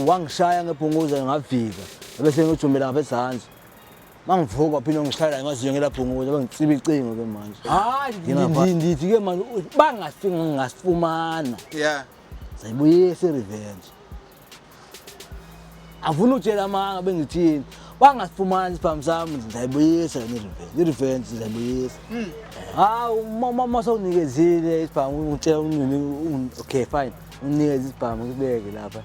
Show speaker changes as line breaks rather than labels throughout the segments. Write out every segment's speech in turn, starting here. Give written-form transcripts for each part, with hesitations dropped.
Wangishaya ngebhunguza ngavika. Bese ngijumbela ngapha ezansi. Mangivuka phinde ngishayela ngamazinyo ngelabhunguza bengitsiba icingo ke manje. Hayi ndithi ke manje bangafika ngasifumana.
Yeah.
Sayibuyisa i-revenge. Afuna utshela amanga bengithini. Bangasifumana isibhamu sami ngizayibuyisa yona i-revenge. I-revenge ngizayibuyisa. Hawu uma uma sewunikezile isibhamu ungitshela unini okay fine. Unikeze isibhamu ngibeke lapha.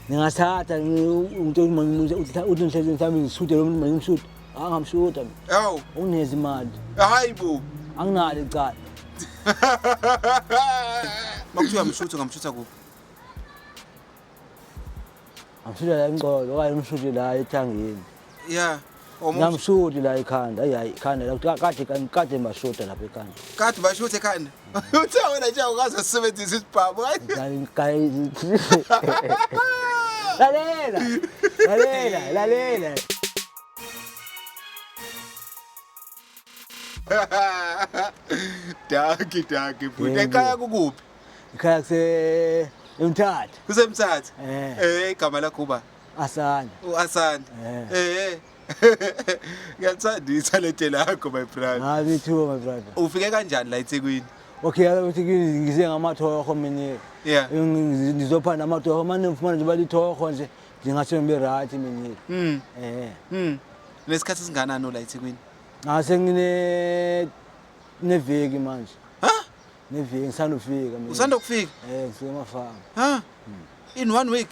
Ngingathatha ngitshela ukuthi uthi ngihlezi mhlawumbe ngishute lo muntu ngimshute. Angamshuta mina.
Hawu.
Unginikeze imali.
Hayi bo.
Anginalo icala.
Makuthiwa mshutha ngamshutha kuphi?
Ngamshuta la emqolo okanye ngimshute la ethangeni.
Yeah.
Ngamshuti la ekhanda. Hayi hayi ikhanda la kade kade bashuta lapha ekhanda.
Kade bashutha ekhanda. Uthe wena nje awukaze usebenzise isibhamu.
Lalela. Lalela, lalela.
Dankie, dankie bhuti. Ekhaya kukuphi?
Ekhaya kuse eMthatha.
KuseMthatha.
Eh.
Eh, igama lakho uba?
Asanda.
U-Asanda.
Eh.
Eh. Ngiyathanda ithalente lakho my brother.
Hayi me too my brother.
Ufike kanjani la eThekwini?
Okay, ukuthi ngize ngamatoho mina.
Yeah.
Ngizophanda amatoho manje ngifumana nje balitoho nje ngingasho ngibe right mina. Eh.
Nesikhathi esinganani la eThekwini?
Ngase ngine neviki manje.
Ha?
Neviki ngisanda kufika mina.
Usanda kufika?
Eh, ngisuka emafamu.
Ha? In one week?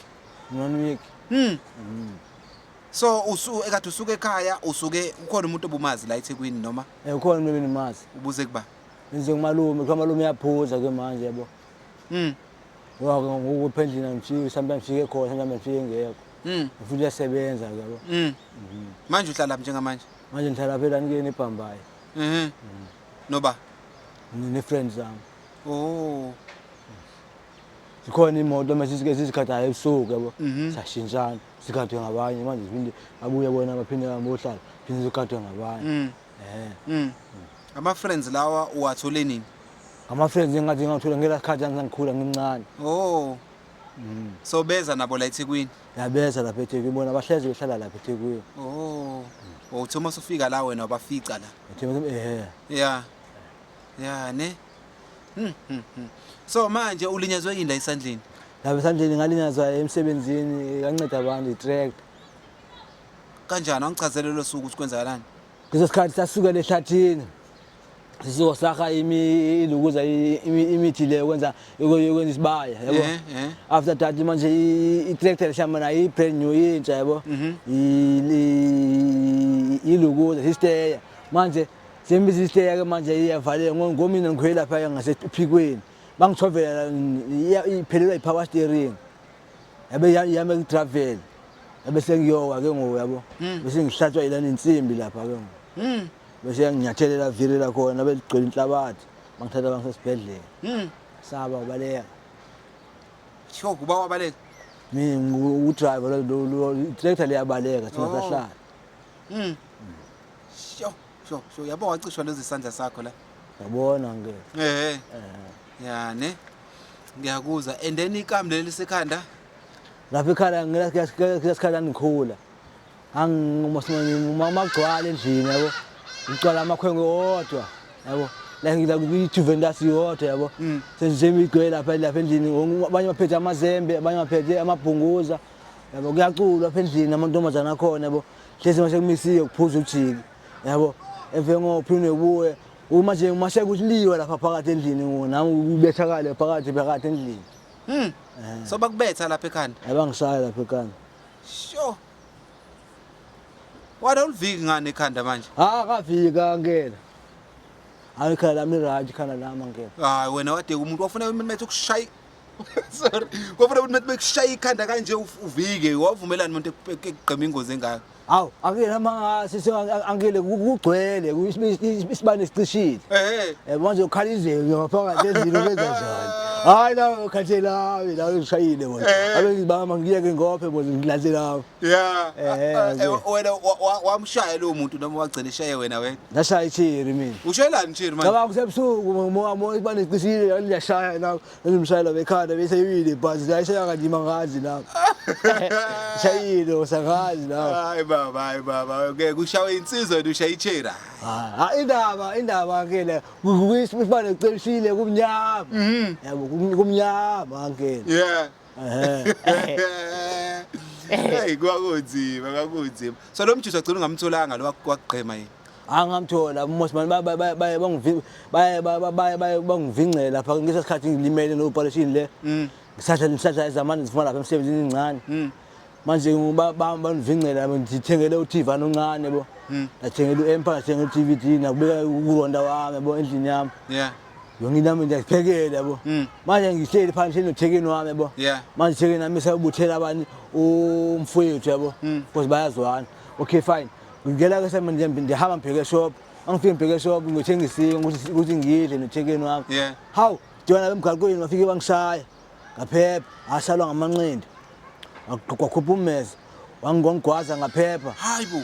In one week.
So usu ekade usuke ekhaya usuke ukhona umuntu obumazi la eThekwini noma?
Eh, ukhona umuntu ebenimazi.
Ubuze kuba?
Ngize kumalume, kuthiwa malume uyaphuza ke manje yabo. Ngoba ngoku pha endlini angifiki, sometimes ngifike khona, sometimes ngifike ngekho. Futhi uyasebenza ke yabo.
Manje uhlala laphi njengamanje?
Manje ngihlala lapha elanikeni eBhambayi.
Noba?
Ne-friends zami.
Oh.
Zikhona imoto mase sike sizigadayo ebusuku yabo. Sashintshana, sigadwe ngabanye manje ziphinde babuye bona baphinde babohlala, phinde zigadwe ngabanye. Eh.
Ama friends lawa uwathole nini?
Ama friends engathi ngathola ngela sikhathi ngikhula ngimncane.
Oh. So beza nabo la eThekwini.
Yabeza lapha eThekwini bona bahlezi behlala lapha eThekwini.
Oh. Uthi uma usufika la wena wabafica la.
EThekwini eh.
Yeah. Yeah ne. So manje ulinyazwe yini la esandleni?
Lapha esandleni ngalinyazwa emsebenzini kanceda abantu i-tractor.
Kanjani angichazele lo suku ukuthi kwenzakalani?
Kuleso sikhathi sasukela ehlathini. Sisuka sakha imi ilukuza imithi le kwenza yokwenza isibaya yabo. After that manje i-tractor leshamba nayo i-brand new intsha yabo. Ilukuza sisteya. Manje sembiza isteya ke manje iyavaleka ngomina ngikhwela lapha ngasephikweni. Bangithovela iphelelwa i-power steering. Yabe yame ku-travel. Yabe sengiyowa ke ngoku yabo. Bese ngihlatshwa yilana insimbi lapha ke ngoku. Bese yanginyathelela virela khona beligcwele inhlabathi. Bangithatha bangisesibhedlela. Saba ubaleka.
Sho kuba wabaleka.
Mina udriver lo tractor liyabaleka thina sahlala.
Sho sho sho yabo wacishwa lezi sandla sakho la.
Yabona ke.
Eh. Ya ne. Ngiyakuzwa and then ikam leli sekhanda.
Lapha ekhaya ngilasikhala ngikhula. Angimagcwala endlini yabo. Ngicwala amakhwenkwe odwa yabo. La ngila kuyi-Juventus yodwa yabo. Senje imigcwele lapha lapha endlini abanye baphethe amazembe abanye baphethe amabhunguza yabo kuyaculwa lapha endlini amantombazana akhona yabo. Hlezi mase kumisiwe kuphuza ujiki yabo. Emveni kophinde ubuye uma nje mase kuliwa lapha phakathi endlini nami ubethakale phakathi phakathi endlini.
So bakubetha lapha ekhanda.
Yabangishaya lapha ekhanda.
Sho. Wena uliviki ngani ekhanda manje?
Ha kafika ngena. Hayi ikhala lami right ikhala lami ngena.
Hayi wena wadeka umuntu wafuna umuntu methu ukushaya. Sorry. Wafuna umuntu methu bekushaya ikhanda kanje uvike wavumelana umuntu ekugqema ingozi engaka.
Hawu akuyena mangase angile kugcwele isibane sicishile.
Eh.
Manje ukhala izulu ngaphakathi endlini wenza njani? Hayi la khathele lami la ngishayile bona. Abe ngibamba ngiyeke ngophe bona ngilahle lami.
Yeah.
Eh,
Wena wamshaya lo muntu noma wagcina eshaye wena wena?
Ngashaya ichiri mina.
Ushayelani ichiri manje?
Cabanga kusebusuku moya moya ibane cisile liyashaya la ngimshayela bekhanda bese iwile ibhasi yayishaya kanzima ngazi la. Shayile usangazi la.
Hayi baba, hayi baba. Ngeke ushawe insizwa wena ushaya ichiri.
Ah, indaba ke le isibane cishile kumnyama. Yabo kumnyama ke.
Yeah.
Ehhe.
Hey kwakunzima, kwakunzima. So lo mjusi wagcina ungamtholanga lo wakugqema yini?
Angamthola mos manje bangivincela lapha ngisa sikhathi ngilimele no-operation le. Ngisatha ngisatha izamane zifuna lapha emsebenzini incane. Manje bangivincela ngithengele u-TV oncane bo. Ngathengela u-Empire, ngathengela u-DVD nakubeka kuronda wami yabo endlini yami.
Yeah.
Yonke into yami ngiyaziphekela yabo. Manje ngihleli phansi nothekeni wami yabo.
Yeah.
Manje thekeni nami sebuthela abani umfowethu yabo. Because bayazwana. Okay fine. Ngingena ke semanje ndihamba ngibheke eshop. Angifike ngibheke eshop ngiyothenga isiko ukuthi ngidle nothekeni wami.
Yeah.
Hawu, dibana emgaqweni bafike bangishaya. Ngaphepha, asalwa ngamanqindi. Kwakhupha ummese. Wangigwaza ngaphepha.
Hayi bo.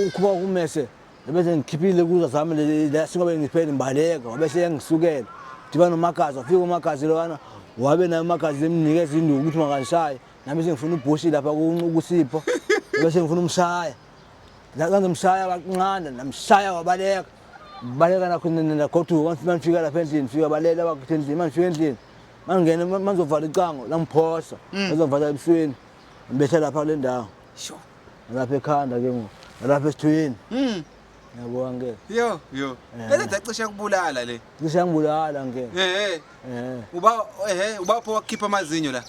Ukhupha ummese. Bese ngikhiphile kuza zami la singobe ngiphele ngibaleka wabe seyangisukela. Dibana nomagazi wafika umagazi lwana wabe naye umagazi emnikeza induku ukuthi makangishaye. Nami sengifuna ubhushi lapha kusipho. Bese ngifuna umshaya. Ngangimshaya kancane namshaya wabaleka. Baleka nakho nagoduka mangifika lapha endlini fika balela bakuthi endlini mangifika endlini. Mangena mangizovala icango langiphosa. Ngizovala ebusweni. Ngibethe lapha kule ndawo.
Sure.
Lapha ekhanda ke ngoku. Lapha esithweni. Yabona ke.
Yo, yo. Lezi zacishe kubulala le.
Cishe yangibulala ke.
Eh.
Eh.
Uba eh ubapho wakhipha amazinyo la.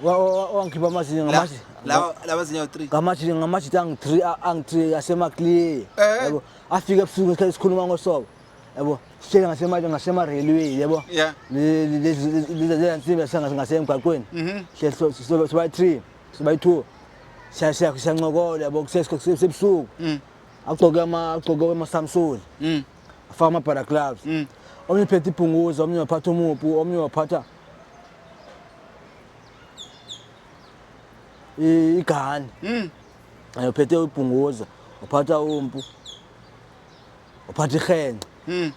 Wangikhipha amazinyo ngamathi.
La la amazinyo 3.
Ngamathi ngamathi angi 3 angi 3 asemakliye.
Eh.
Yabo. Afika ebusuku ngesikhathi sikhuluma ngosobo. Yabo. Sihleli ngasema ngasema railway yabo.
Yeah.
Lezi lezi nsimbi ngasemgwaqweni. Sihleli sibayi 3, sibayi 2. Siya siya siyancokola yabo kusebusuku. Agqoke ama agqoke ama Samsung. Afaka ama balaclavas. Omnye uphethe ibhunguza, omnye waphatha umuphu, omnye waphatha igani. Uphethe ibhunguza, waphatha umpu. Waphatha ihenxe.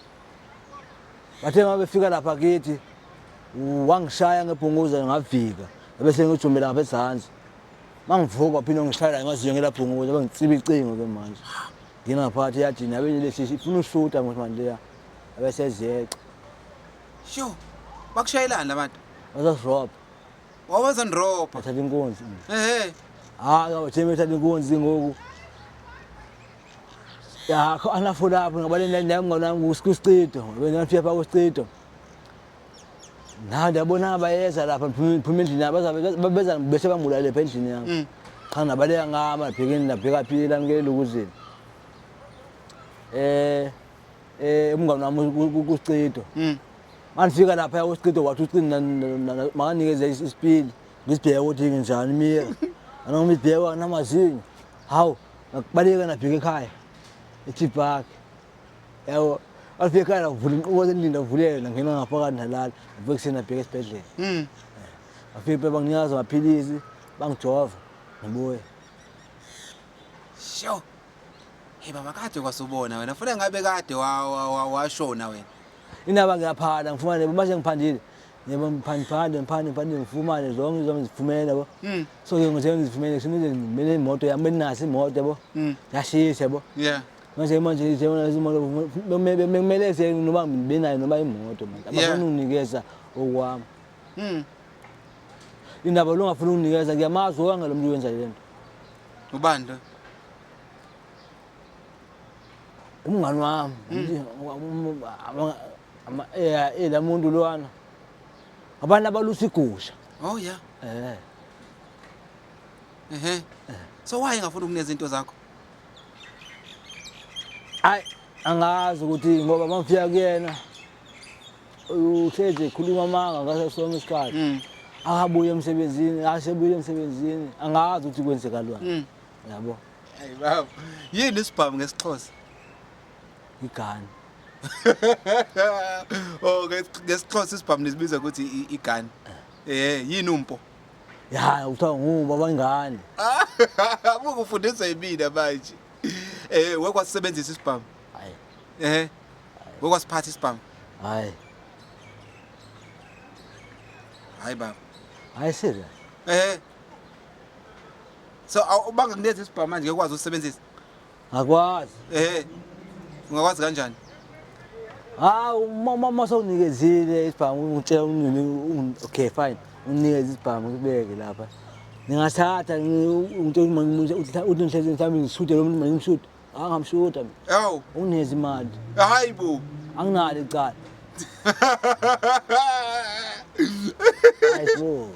Bathe uma befika lapha kithi wangishaya ngebhunguza ngavika. Bese ngijumela ngapha ezansi. Mangivuka waphinde ngishayela ngamazinyo ngelabhunguza bangitsiba icingo ke manje. Ngina ngaphakathi eyadini abenye lesishi ifuna ushuta ngokuthi manje leya abese ezeqa.
Sure. Bakushayelani labantu?
Bazasirobha.
Wawazandrobha.
Bathatha inkunzi.
Eh.
Hayi abathembe bethatha inkunzi ngoku. Ya anafo lapho ngoba le nami ngona kusicido. Bena ngifika pha kusicido. Na ndiyabona bayeza lapha ngiphuma endlini yabo baza beza bese bangibulale lapha endlini yami. Cha nabaleka ngama ngibheke nabheka phi la ngeke lokuzini. Eh umngani wami kuSicido. Manifika lapha kuSicido wathi uCido makanikeze isipili ngisibheke ukuthi nginjani mina. Anoma isibheke namazinyo. Hawu ngakubaleka nabheka ekhaya. Ethi park. Yabo afika ekhaya ngavula inqubo endlini ndavulela ngena ngaphakathi nalala. Ngavuka ekuseni nabheka esibhedlela. Afike banginikeza amaphilisi bangijova ngabuya.
Sure. Hey baba kade kwasubona wena. Funa ngabe kade washona wena.
Indaba ngiyaphala ngifumane mase ngiphandile. Yebo ngiphande ngiphande ngiphande ngifumane zonke izinto ngizifumene yabo. So ke ngithe ngizifumene simize ngimele imoto yami benaso imoto yabo. Yashisa yabo.
Yeah.
Manje manje njengoba imoto kumele ze noma benayo noma imoto manje.
Yeah.
Abafuna unginikeza okwami. Indaba lo ngafuna unginikeza ngiyamazi wonke lo muntu wenza lento.
Ubani lo?
Umngani wami. La muntu lwana. Abantu abalusa igusha.
Oh yeah.
Eh.
Ehhe. So why ngafuna ukunikeza into zakho?
Hayi angazi ukuthi ngoba mangifika kuyena uhlezi ekhuluma amanga ngaso sonke isikhathi. Akabuye emsebenzini, asebuye emsebenzini, angazi ukuthi kwenzekalani. Yabo.
Hey baba. Yini isibhamu ngesiXhosa?
Igani.
Oh, ngesiXhosa isibhamu nisibiza ukuthi i-gun. Yini umpo?
Ya, kuthiwa ngumbo abangane.
Buka ufundiswa yimina manje. Wekwasebenzisa isibhamu.
Hayi.
Wekwasiphatha isibhamu.
Hayi.
Hayi baba.
Hayi serious.
So bangakunikeza isibhamu manje ngeke ukwazi ukusebenzisa.
Akwazi.
Ungakwazi kanjani?
Hawu uma uma sewunikezile isibhamu ungitshela unini okay fine unikeze isibhamu ngibeke lapha. Ningathatha ungitshela uthi ngihlezi mhlawumbe ngishute lo muntu ngimshute. Angamshuta mina.
Hawu.
Unginikeze imali.
Hayi bo.
Anginalo icala. Hayi bo.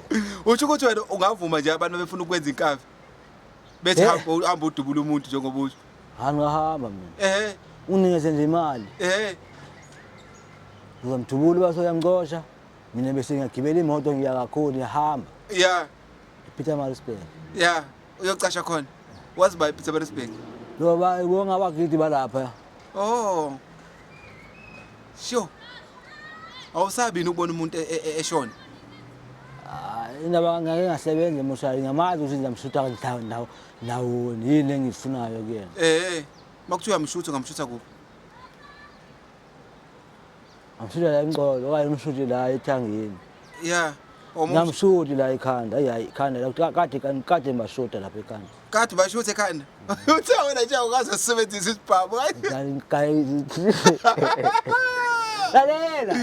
Usho ukuthi wena ungavuma nje abantu befuna ukwenza inkabi. Bethi hamba hamba udubula umuntu njengoba usho.
Hayi ngahamba mina. Unginikeze nje imali. Ngizomdubula base uyamxosha. Mina bese ngiyagibela imoto ngiya kakhulu ngiyahamba.
Yeah.
Pietermaritzburg.
Yeah, uyocasha khona. Wazi ba ePietermaritzburg?
Lo ba bonke abakithi balapha.
Oh. Sure. Awusabi ukubona umuntu eshona?
Hayi, indaba ngake ngasebenza emoshari ngiyamazi ukuthi ngiyamshutha ndawo ndawo ndawoni yini engiyifunayo kuyena.
Makuthiwa uyamshutha ungamshutha kuphi?
Ngamshutha la emqolo okanye ngimshuthe la ethangeni.
Yeah.
Ngamshuthi la ekhanda, hayi hayi ikhanda la kade kade bashuta lapha ekhanda.
Kade bashutha ekhanda. Uthe wena nje awukaze usebenzise isibhamu.
Lalela.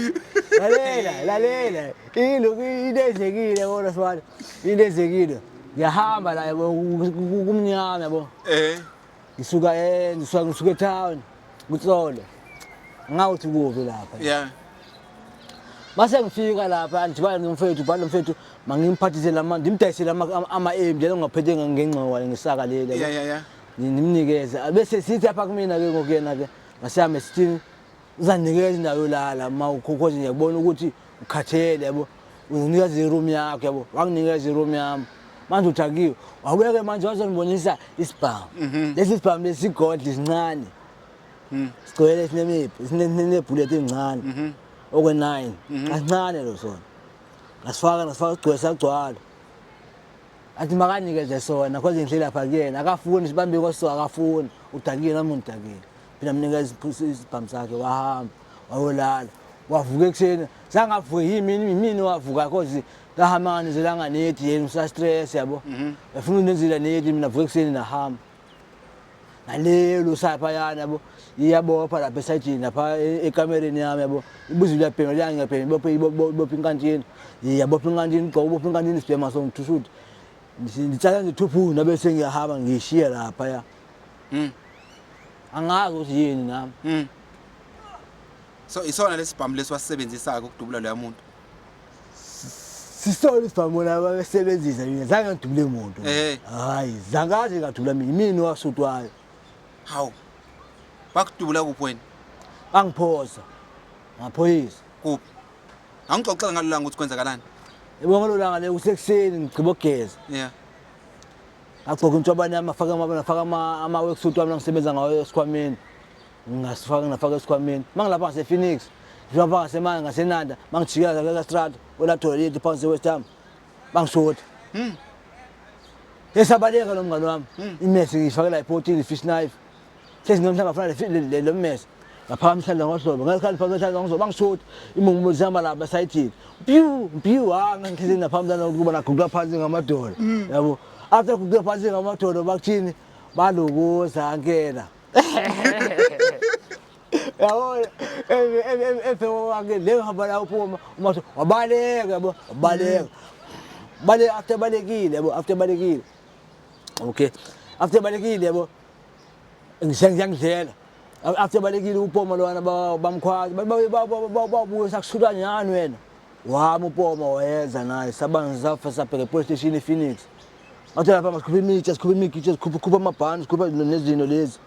Lalela, lalela. Ilokhu into ezekile bona sibani. Into ezekile. Ngiyahamba la yabo kumnyama yabo. Ngisuka ngisuka ngisuka etown kutsolo. Ngawuthi kuphi lapha.
Yeah.
Mase ngifika lapha ngijibane nomfethu bhala mfethu mangimphathise lama ndimdayisele ama-embi njalo ngingaphethe ngengxowa ngesaka leli.
Yeah yeah yeah.
Ngimnikeze bese sithi apha kumina ke ngokuyena ke masihambe sithini uzanikeza indawo yolala uma ukhokhoze ngiyakubona ukuthi ukhathele yabo uzinikeza iroom yakho yabo wanginikeza iroom yami manje uthakiwe wabeke manje wazongibonisa isibhamu lesi sibhamu lesigodli sincane sigcwele sinemiphi sinebullet encane okwe-9 kancane lo sona ngasifaka ngasifaka sigcwele sagcwala athi makanikeze sona cause ngihleli lapha kuyena akafuni sibambe kwaso akafuni udakile nami ngidakile phela mnikeza isibhamu sakhe wahamba wayolala wavuka ekuseni zangavuka yimini yimini wavuka cause ngahamba nganizelanga nedi yena usa-stress yabo efuna unenzela nedi mina vuka ekuseni nahamba nalelo saphayana yabo iyabopha lapha esayidini lapha ekamereni yami yabo ibuza uyabhema liya ngiyabhema ibophe ibophe inkantini iyabopha inkantini igqoka ubopha inkantini sibhema so ngithushuthi ngitsala nje thuphuna bese ngiyahamba ngiyishiya lapha ya angazi ukuthi yini nami.
So isona lesibhamu lesi wasebenzisa ukudubula loya muntu.
Sisona isibhamu la babesebenzisa mina zange ngidubule muntu. Hayi zangaze ngadubula mina mina wasutwayo.
Hawu. Bakudubula kuphi wena?
Bangiphosa. Ngaphoyisa.
Kuphi? Angixoxela ngalo langa ukuthi kwenzakalani.
Yebo ngalo langa le kusekuseni ngigqiba ukugeza.
Yeah.
Ngagqoka intshobane yami ngafaka ngafaka ama worksuit wami ngisebenza ngawo esikhwameni. Ngasifaka ngafaka esikhwameni. Mangilapha ngase Phoenix. Ngilapha ngasemanga ngasenanda mangijikela la Strata olathola lethu phansi West Ham. Bangishota. Esabaleka lo mngane wami. Imese ngiyifakela epotini fish knife. Sethi mhlawumbe afuna le mmese. Ngaphakamisa isandla ngohlobo, ngasikhathi phakamisa isandla ngohlobo bangishoti imungu zihamba lapha esayidini. Piu, piu, ha ngangithethe naphambi ukuba naguqa phansi ngamadolo. Yabo. After guqa phansi ngamadolo bakuthini balokuza ankela. Yabo efe wakhe le hamba la uphuma uma wabaleka yabo wabaleka. Bale after balekile yabo after balekile. Okay. After balekile yabo ngiyangidlela after balekile upoma lwana bamkhwaza babuye sakushuta nyani wena wami upoma wayeza naye sabanzi safa sabheka epolice station ePhoenix ngathi lapha masikhupha imitsha sikhupha imigitsha sikhupha khupha amabhandi sikhupha nezinto lezi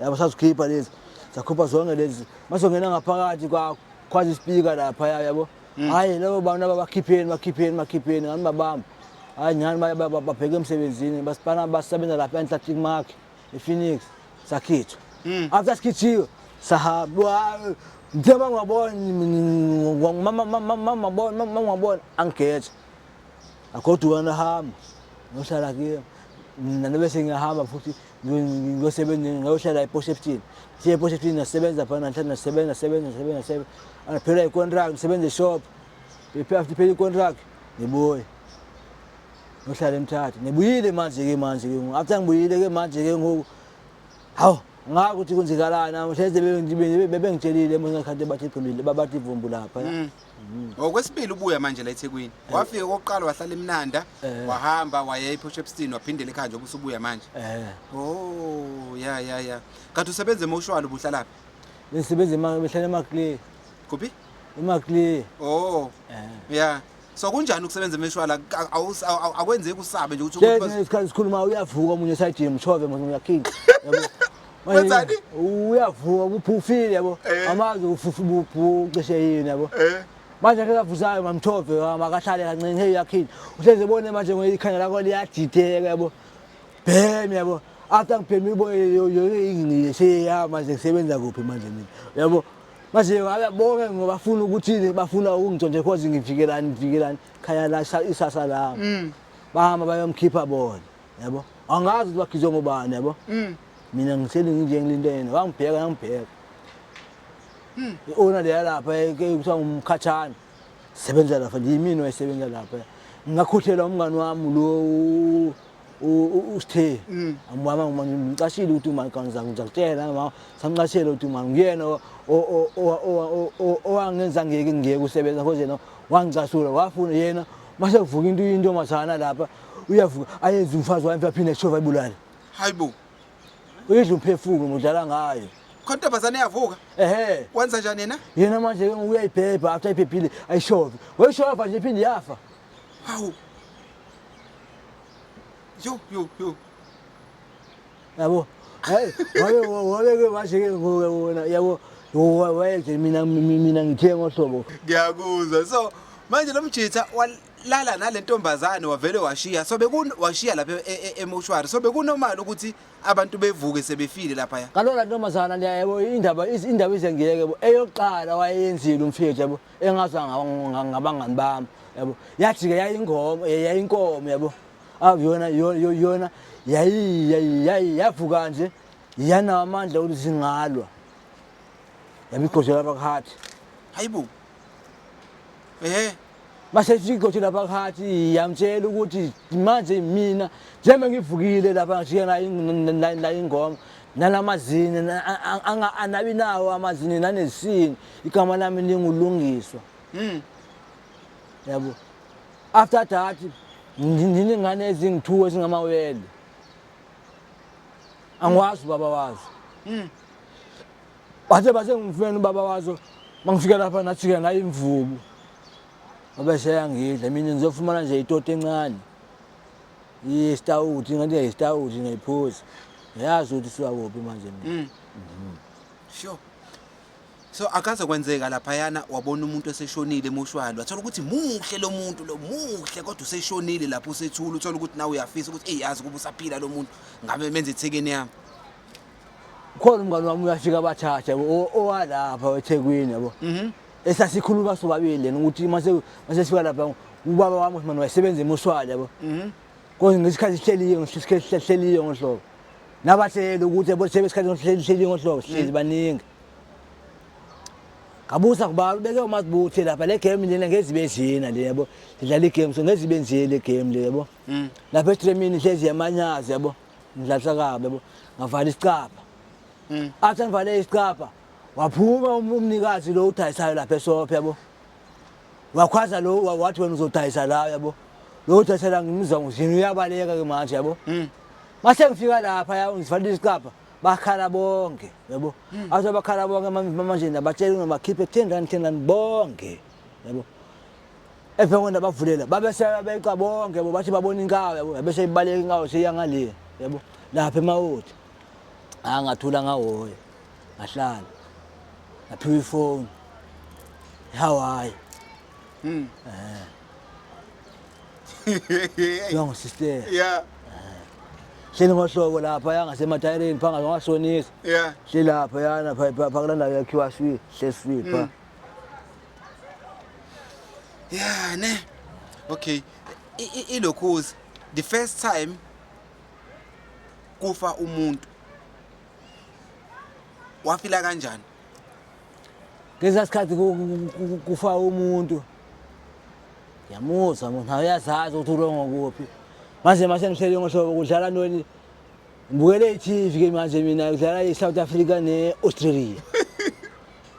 yabo sazikhipha lezi sakhupha zonke lezi masongena ngaphakathi kwakhwaza ispeaker lapha yabo hayi labo bantu ababakhipheni bakhipheni bakhipheni ngani babamba hayi nyhani babheke emsebenzini basipana basebenza lapha e-Atlantic Mark ePhoenix sakhithwa after sikhithiwe sahamba Ngithe mangibona mama mangibona angigeje. Agoduka nahamba. Ngohlala kuye. Mina bese ngiyahamba futhi ngiyosebenza ngiyohlala ePort Siye ePort ngasebenza phana ngihlala ngasebenza sebenza sebenza sebenza. Angiphela icontract ngisebenza eshop. After iphela icontract ngibuye. Ngiyohlala eMthatha. Ngibuyile manje ke manje ke ngoku. After ngibuyile ke manje ke ngoku. Hawu ngazi ukuthi kwenzekalani hleze bebengitshelile ngekhathi bathi igqibile babathi ivumbu lapha.
Okwesibili ubuya manje la eThekwini. Wafika kokuqala wahlala eMnanda, wahamba waya ePort Shepstone waphindela ekhaya njengoba usubuya manje. Oh, ya ya ya. Kanti usebenza emoshwali ubuhlalaphi?
Bengisebenza behlala eMaclear.
Kuphi?
EMaclear.
Oh. Yeah. So kunjani ukusebenza emeshwala? Akwenzeki usabe nje ukuthi
ukuthi isikhathi sikhuluma uyavuka omunye esayidini mshove manje uyakhipha. Yabo.
Wenzani?
Uyavuka kuphufile yabo. Amazi ufufu cishe yini yabo. Manje ke kavuzayo mamthove makahlale kancane hey uyakhipha. Uhleze ebone manje ngoyikhanda lakho liyadideka yabo. Bhem yabo. After ngibhema iboye seya manje ngisebenza kuphi manje mina. Yabo. Manje ngabe bonke ngoba bafuna ukuthi bafuna ukungitshontsha cause ngivikelani ngivikelani khaya la isasa lami. Bahamba bayomkhipha bona. Yabo. Angazi ukuthi bakhizwe ngobani yabo. Mina ngihleli nginje ngilinde yena wangibheka ngangibheka. I-owner leya lapha kuthiwa ngumkhatshana. Sebenza lapha nje yimina wayesebenza lapha. Ngakhuthela umngani wami lo uSithe. Amama ngimcashile ukuthi uma ngizakutshela mama samcashela ukuthi uma nguyena owangenza ngeke ngiyeke ukusebenza because yena wangicasula wafuna yena mase kuvuka into intombazana lapha uyavuka ayenze umfazi wami aphinde eshova ibulale.
Hayibo.
Uyidla umphefumulo udlala ngayo.
Khona intombazane iyavuka.
Ehhe.
Wenza njani yena?
Yena manje ke uyayibhebha after ayibhebhile ayishove. Wayishova nje iphinde yafa.
Hawu. Yo yo yo.
Yabo. Hey, wabe wabe ke manje ke ngoku wona yabo wayenze mina mina ngithe ngohlobo.
Ngiyakuzwa. So manje lo mjitha walala nale ntombazane wavele washiya. So bekun washiya lapha emoshwari. So bekunormal ukuthi abantu bevuke sebefile lapha ya.
Kalona ntombazana leya yabo indaba indaba izengiyeke yabo eyokuqala wayeyenzile umfethu yabo engazwa ngabangani bami yabo yathi ke yayingoma yayinkomo yabo yona yona yayi yavuka nje yanawo amandla ukuthi singalwa yabo igqoje lapha kuhathi.
Hayibo. Eh.
Mase igqoje lapha kuhathi yamtshela ukuthi manje mina njengoba ngivukile lapha ngishiya la ingoma nalamazini anabi nawo amazini nanesini igama lami lingulungiswa. Yabo. After that nginengane ezingu-2 ezingamawele. Angwazi ubaba wazo. Bathe base ngifuna ubaba wazo mangifika lapha nathi nayo imvubu. Ngoba seyangidla mina ngizofumana nje itoti encane. Yistawuthi ngathi yistawuthi ngiyiphuza. Ngiyazi ukuthi suka kuphi manje mina.
Sure. So akaze kwenzeka laphayana wabona umuntu eseshonile emoshwali wathola ukuthi muhle lo muntu lo muhle kodwa useshonile lapho usethula uthola ukuthi nawe uyafisa ukuthi eyi yazi kuba usaphila lo muntu ngabe menze ithekeni yami.
Khona umngane wami uyafika bathatha owalapha eThekwini yabo. Esasikhuluma sobabili lena ukuthi mase mase sifika lapha ubaba wami manje wayesebenza emoshwali yabo. Kodwa ngesikhathi sihleliyo ngesikhathi sihleliyo ngohlobo. Nabahleli ukuthi yabo sebesikhathi sihleliyo ngohlobo sihlezi baningi. Ngabuza kuba ubeke umazibuthe lapha le game lena ngezibe njena le yabo. Sidlala igame so ngezibe nje le game le yabo. Lapha estremini hlezi yamanyazi yabo. Ngidlalisa kabi yabo. Ngavala isicabha. After ngivale isicabha waphuma umnikazi lo udayisayo lapha esophe yabo. Wakhwaza lo wathi wena uzodayisa la yabo. Lo udayisela ngimuzwa ngizini uyabaleka ke manje yabo. Mase ngifika lapha ya ngivalile isicabha bakhala bonke yabo. After bakhala bonke manje nabatshela noma bakhiphe 10 rand 10 rand bonke yabo. Emva kwenda bavulela babe sebeqa bonke yabo bathi babona inkawu yabo bese ibaleka inkawu seya ngale yabo lapha emawoti. Ah ngathula ngahoya ngahlala ngaphiwa ifoni Hawaii. Yongo sister.
Yeah.
Hleli ngohlobo lapha yangasematayeleni pha ngashonisa.
Yeah.
Hleli lapha yana pha pha pha kulanda yakhiwa swi, hleli swi pha.
Yeah, ne. Okay. Ilokhuzi the first time kufa umuntu wafila kanjani?
Ngesa sikhathi kufa umuntu. Ngiyamuzwa muntu uyazazi ukuthi urongo kuphi. Manje mase ngihleli ngohlobo kudlala ntoni ngibukele i-TV ke manje mina kudlala i-South Africa ne-Australia.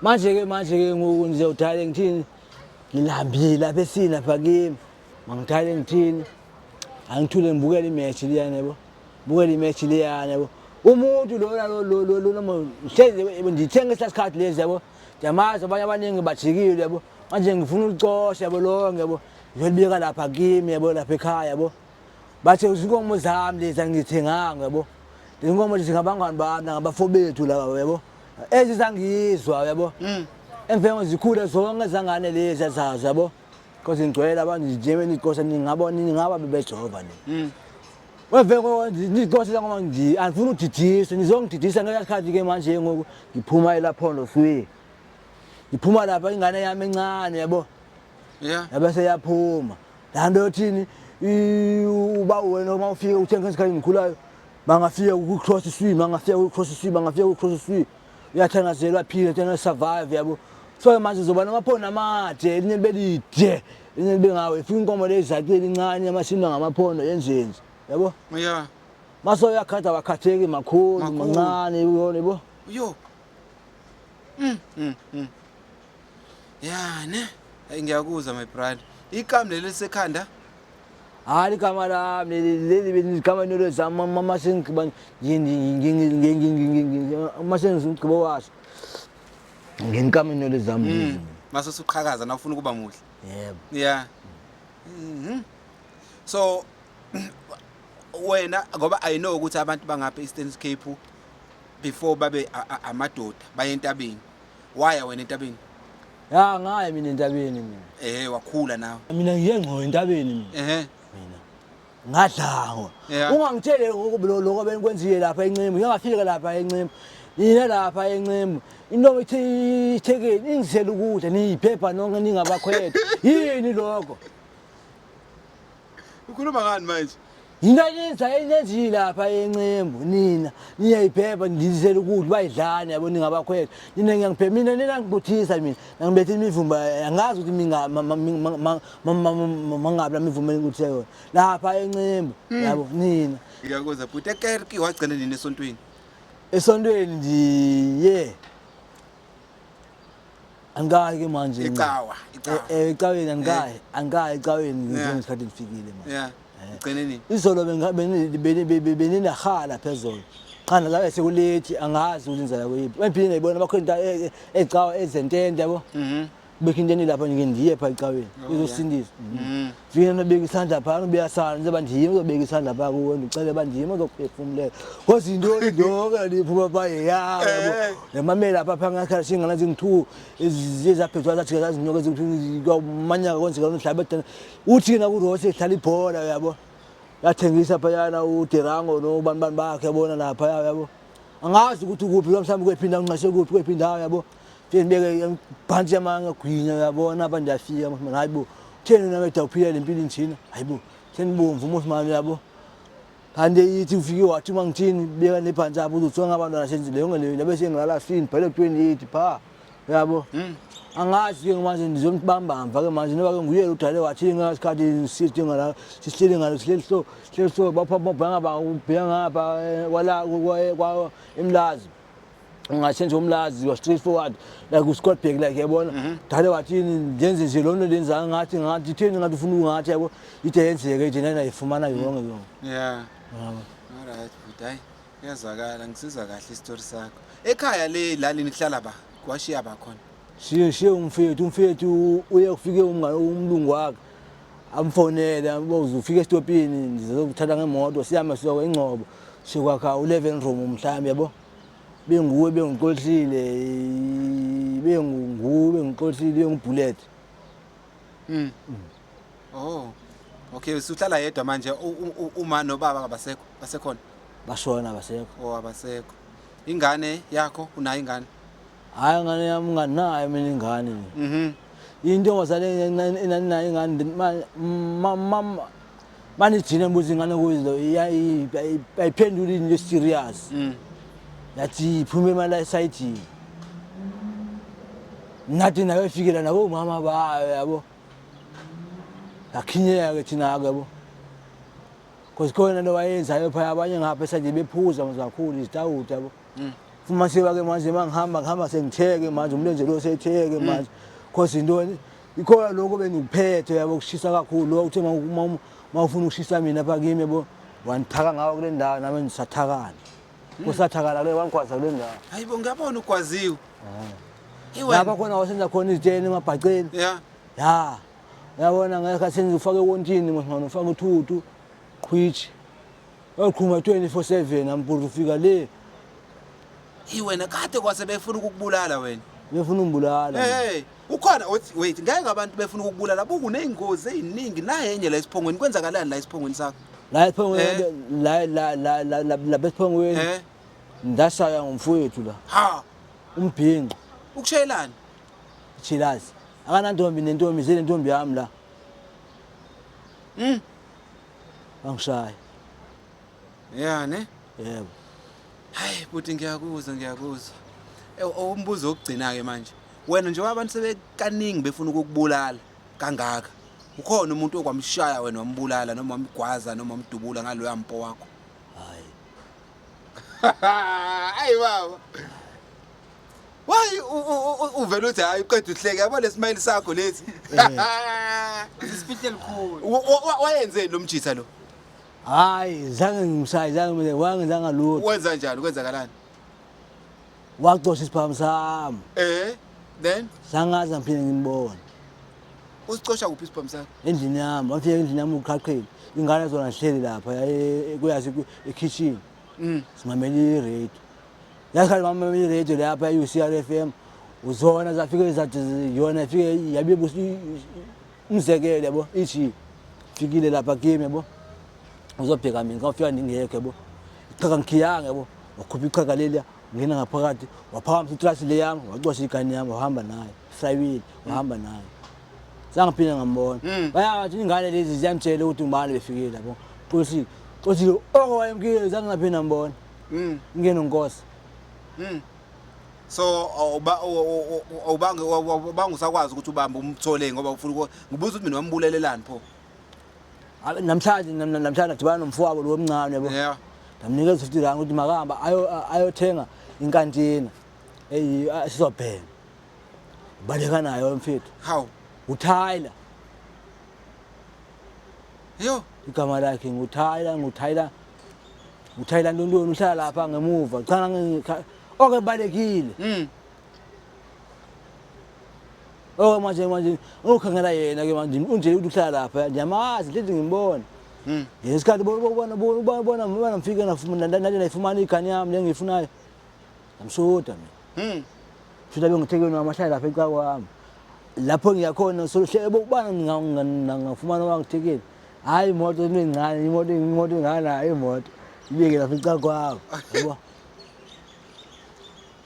Manje ke manje ke ngoku ngizodala ngithini ngilambile lapha esini lapha kimi. Mangidale ngithini angithule ngibukele imatch liyana yabo. Bukele imatch liyana yabo. Umuntu lona lo lo lo lo noma hlezi ngithenga isikhathi lezi yabo. Ndiyamazi abanye abaningi bajikile yabo. Manje ngifuna ulicosha yabo lonke yabo. Ngiyolibeka lapha kimi yabo lapha ekhaya yabo. Bathe izinkomo zami lezi angithenganga yabo. Izinkomo lezi ngabangani bami nangabafo bethu laba yabo. Ezizangizwa yabo. Emveni zikhule zonke zangane lezi azazi yabo. Because ngigcwele abantu nje nikosa ningabona ningaba bebejova ni. Weveko nikosa ngoba ngi angifuni udidisa nizongididisa ngesikhathi ke manje ngoku ngiphuma elaphondo swi. Ngiphuma lapha ingane yami encane yabo.
Yeah.
Yabese yaphuma. La nto yothini uba wena uma ufika uthenga isikhathi ngikhulayo bangafika ku cross swim bangafika ku cross swim bangafika ku cross swim uyathandazelwa aphile tena survive yabo so manje uzoba namaphondo amade elinye libe lide elinye libe ngawe ifika inkomo lezi zacile incane amasinwa ngamaphondo yenzenze yabo
Yeah.
maso uyakhatha wakhatheki makhulu
Makhulu.
mancane uyona yabo
Yo. Ya ne. Hayi ngiyakuzwa my brother. Ikam leli lisekhanda
hayi igama lami leli leli igama nolo zami mama sengigqiba uma sengigqiba waso ngenkama inwele zami lezi.
Mase usuqhakaza na ufuna ukuba muhle.
Yebo.
Yeah. So wena ngoba I know ukuthi abantu bangapha Eastern Cape before babe amadoda baye entabeni. Waya wena entabeni?
Ya ngaye mina entabeni mina.
Eh wakhula nawe.
Mina ngiye ngqo entabeni mina.
Ehhe.
Mina. Ngadlangwa.
Yeah.
Ungangitshele lokho benikwenzile lapha eNcemu. Ngingafika lapha eNcemu. Nina lapha eNcemu. Into ithi ithekeni ingisele ukudla niyiphepha nonke ningabakhwetha. Yini lokho?
Ukhuluma ngani manje?
Yini ayenza enenzile lapha eNcembu nina niyayiphepha ngizele ukudla bayidlani yabo ningabakhwetha nina ngiyangiphepha mina nina ngibuthisa mina nangibetha imivumba angazi ukuthi mangabi la mivumba engikuthisa yona lapha eNcembu yabo nina.
Ngiyakuzwa bhuti ekerki wagcina nini esontweni?
Esontweni nje angikayi ke manje
Icawa, icawa.
Ecaweni angikayi angikayi ecaweni
Yeah.
ngesikhathi ngifikile manje.
Yeah. Ugcine nini?
Izolo beninahala phezulu cha nalabe sekulethi angazi ukuthi inzala kuyiphi ngiphinde ngayibona bakho into ecawa ezentende yabo. Kubekho into enilapha ngike ndiye pha ecaweni
Oh,
izosindiswa. Fike nobeka isandla pha nobuyasana njengoba ndiyimi uzobeka isandla pha kuwe ndicele uba ndiyimi ozokuphefumulela cause yintoni yonke liphuma pha yeyabo yabo. Yamamela pha pha ngakhala singana zingu-two ezaphethwa zathi zazinyoka ezingu-two manyaka kwenzeka nomhlaba edana uthi ke nakurose idlala ibhola yabo yathengisa phayana uDerango nobani bani bakhe yabona lapha yabo angazi ukuthi ukuphi mhlawumbe kwephi indawo nginqashe kuphi kwephi indawo yabo. Fike ngibeke ibhantshi yamanga gwinya uyabona apha ndiyafika manje hayi bo theni wena weda uphila le mpilo injena hayi bo senibomvu umuthi mami yabo kanti ithi ufike wathi uma ngithini beka nebhantshi apho uzothiwa ngabantwana senze leyo ngeleyo labe sengilala sini bhale 28 pha yabo. Angazi ke manje ngizombamba mva ke manje noba ke nguye udale wathi ngasikhathi sithi ngala sihleli ngalo sihleli so sihleli so bapha babhanga ba ubheka ngapha kwala kwa emlazi ungasenza umlazi wa straight forward like uScott Back like yabona dale wathi ndenze nje lona lenza ngathi ngathi theni ngathi ufuna ungathi yabo ide yenzeke nje nana ifumana yonke yonke.
Yeah.
Yabo.
Alright bhuti hayi kuyazwakala ngisizwa kahle isitori sakho. Ekhaya le la nihlala ba kwashiya ba khona.
Shiye shiye umfethu uye kufike umngane umlungu wakhe amfonele ambuze ufike esitopini ngizokuthatha ngemoto siyame siyoka ingcobo sikwakha u11 room mhlawumbe yabo. Benguwe bengixoshile benguwe bengixoshile bengubullet.
Oh. Okay usuhlala yedwa manje uma nobaba abasekho basekhona.
Bashona, abasekho.
Oh, abasekho. Ingane yakho, unayo ingane?
Hayi, ngane yami nganayo mina ingane. Intombazane enanayo ingane manijine mbuza ingane kuzo ayiphenduli into serious. Yathi iphume imali esayidini. Nathi nayo ifikela nabo mama bayo yabo. Yakhinyeka ke thina ke yabo. Cause khona lo wayenzayo phaya abanye ngapha esanje bephuza manje kakhulu izitawuti yabo. Fumanisiwa ke manje mangihamba ngihamba sengitheke manje umlenze lo setheke manje. Cause intoni ikhona lokho bengikuphethe yabo kushisa kakhulu lo uthe mawufuna ukushisa mina apha kimi yabo wangithaka ngawo kule ndawo nami ngisathakana. Kusathakala kule wangigwaza kule ndawo.
Hayibo, ngiyabona ugwaziwe. Hey wena.
Lapha khona wasenza khona izitsheni emabhaceni.
Yeah.
Ya. Uyabona ngeke senze ufake wontini manje ufake uthuthu qhwichi. Oqhuma 24/7 ampuru ufika le.
Hey wena, kade kwase befuna ukukubulala wena.
Befuna ungibulala.
Hey, ukhona wait, wait, ngeke abantu befuna ukukubulala buku nezingozi eziningi nayenye la esiphongweni. Kwenzakalani la esiphongweni sakho?
La esiphongweni la la la la la esiphongweni. Ndashaya ngomfowethu la.
Ha,
Umbhinqo.
Ukushayelani?
Chilazi. Akanantombi nentombi zile ntombi yami la. Bangishaya.
Yeah, ne?
Yebo.
Hayi buti, ngiyakuzwa, ngiyakuzwa. Umbuzo wokugcina ke manje. Wena nje abantu sebekaningi befuna ukukubulala kangaka. Ukhona umuntu okwamshaya wena wambulala noma wamgwaza noma wamdubula ngaloya mpo wakho?
Hayi.
Hayi baba. Why uvela uthi hayi uqeda uhleke yabo lesimile sakho lesi.
Isifihle elikhulu.
Wayenzeni lo mjitha lo?
Hayi, zange ngimshaye, zange mina wangenzanga lutho.
Wenza njani, kwenzakalani?
Wacosha isibhamu sami.
Then
Sangaze ngiphinde ngimbone.
Usicosha kuphi isibhamu sakho?
Endlini yami, wafika endlini yami uqhaqhile. Ingane zona zihleli lapha kuyazi ekitchen. Simamela i-radio. Yasikhathi mamela i-radio lapha i-UCR FM. Uzona zafike zathi yona ifike yabe umzekelo yabo ithi fikile lapha kimi yabo. Uzobheka mina ngafika ngingekho yabo. Iqhaka ngikhiyanga yabo. Wakhupha iqhaka leliya ngena ngaphakathi waphakamisa itrasi le yami wacosha igani yami wahamba nayo. Flywill wahamba nayo. Zangiphinde ngambona. Bayathi ingane lezi ziyamtshela ukuthi ngubani befikile yabo. Qosi qosi oko wayemkile zange ngaphinde ngambona. Ingene nkosi.
So awubange awubange usakwazi ukuthi ubambe umthole ngoba ufuna ngibuza ukuthi mina wambulelelani pho?
Namhlanje namhlanje nadibana nomfowabo lo omncane yabo.
Yeah.
Ndamnikeza 50 rand ukuthi makahamba ayothenga inkantina. Hey sizobhema. Baleka nayo mfethu.
How?
uTyler.
Yo,
igama lakhe nguTyler, nguTyler. UTyler Ntontoni uhlala lapha ngemuva. Cha oke balekile. Oh manje manje ukhangela yena ke manje unje ukuthi uhlala lapha ngiyamazi hlezi ngimbona. Ngesikhathi bona bona bona bona ngifike nafumana nale nayifumana igani yami lengiyifunayo. Ngamshuda mina. Shuda bengithekeni wamahlala lapha eca kwami. Lapho ngiyakhona so hle ubana ngingafumana wangithekeni. Hayi imoto into encane imoto imoto engana imoto. Ibeke lapha eca kwami. Yabo.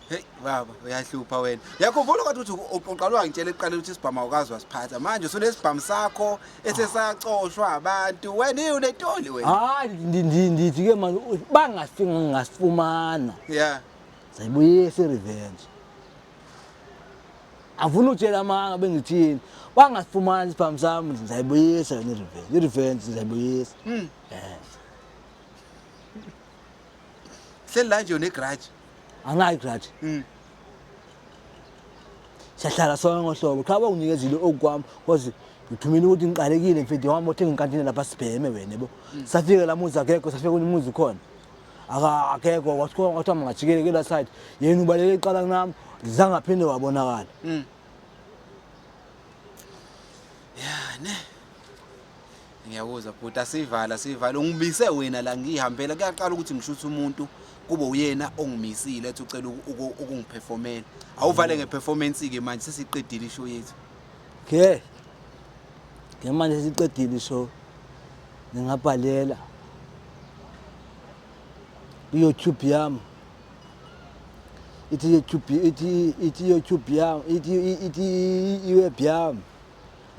Hey baba uyahlupha wena. Yakhumbula kodwa ukuthi uqala wangitshela ekuqaleni ukuthi isibhamu awukazi wasiphatha. Manje usunesibhamu sakho esesacoshwa abantu. Wena unetoli wena.
Hayi ndithi ke manje bangafika ngasifumana.
Yeah.
Sayibuyisa i-revenge. Afuna utshela amanga bengithini. Bangasifumana isibhamu sami ngizayibuyisa yona i-revenge. I-revenge ngizayibuyisa.
Hleli la nje une-grudge.
Anginayo i-grudge. Siyahlala sonke ngohlobo. Cha bawunikezile okwami because ngithumile ukuthi ngiqalekile mfethu wami othenga inkantini lapha sibheme wena yabo. Safika la muzi akekho safika umuzi khona. Akekho kwathiwa kwathiwa mangajikele kula side. Yena ubaleke eqala kunami zange aphinde wabonakala.
Ya ne. Ngiyakuzwa bhuti, asivala sivala ungimise wena la ngihambela kuyaqala ukuthi ngishuthe umuntu kube uyena ongimisile ethi ucela ukungiperformela. Awuvale ngeperformance ke manje sesiqedile ishow yethu.
Okay. Ke manje siqedile ishow. Ngingabhalela. Ku-YouTube yami ithi YouTube, ithi YouTube yami, ithi i-web yami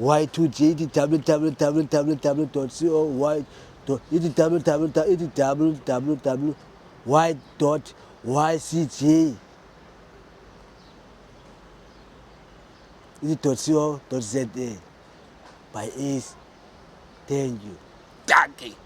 Y2J, ithi www dot co y dot, ithi www, ithi www y dot ycj, ithi dot co dot za by Ace. Thank you.
Dankie.